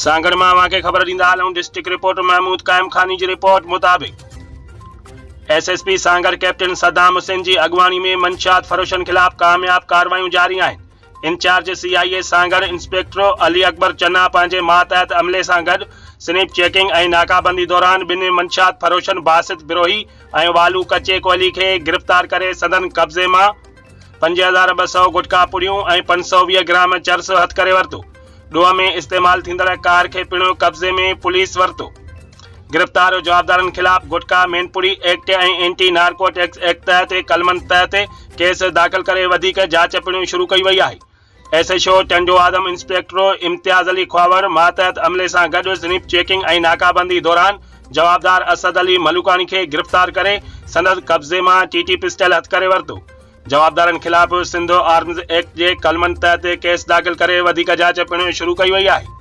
سانگهڙ مان اوهان کي خبر ڏيندا هلون ڊسٽرڪٽ رپورٽر محمود قائم خاني جي رپورٽ مطابق S S P Sanghar captain Saddam Hussain جي اڳواڻي ۾ منشيات فروشن خلاف ڪامياب ڪارروايون جاري آهن incharge C I A Sanghar inspector Ali Akbar Channa پنهنجي ماتحت عملي سان گڏ سنيپ چيڪنگ ۽ ناڪابندي دوران ٻن منشيات فروشن باسط بروهي ۽ والو ڪچي ڪوئلي کي گرفتار ڪري سندن قبضي مان 5200 گٽڪا پڙيون ۽ 520 گرام چرس هٿ ڪري ورتو. ڏوهه ۾ استعمال ٿيندڙ ڪار کي پڻ قبضي ۾ پوليس ورتو. گرفتار جوابدارن خلاف گٽڪا مينپڙي ايڪٽ ۽ اينٽي نارڪوٽڪس ايڪٽ تحت قلمن تحت ڪيس داخل ڪري وڌيڪ جاچ پڻ شروع ڪئي وئي آهي. S H O Tando Adam inspector Imtiaz Ali Khahawar ماتحت عملي سان گڏ سنيپ چيڪنگ ۽ ناڪابندي دوران جوابدار اسد علي ملوڪاڻي کي گرفتار ڪري سندس قبضي مان ٽي ٽي پسٽل هٿ ڪري ورتو. جوابدارن خلاف سنڌ آرمز ايڪٽ جي قلمن تحت ڪيس داخل ڪري وڌيڪ جاچ پڻ شروع ڪئي وئي آهي.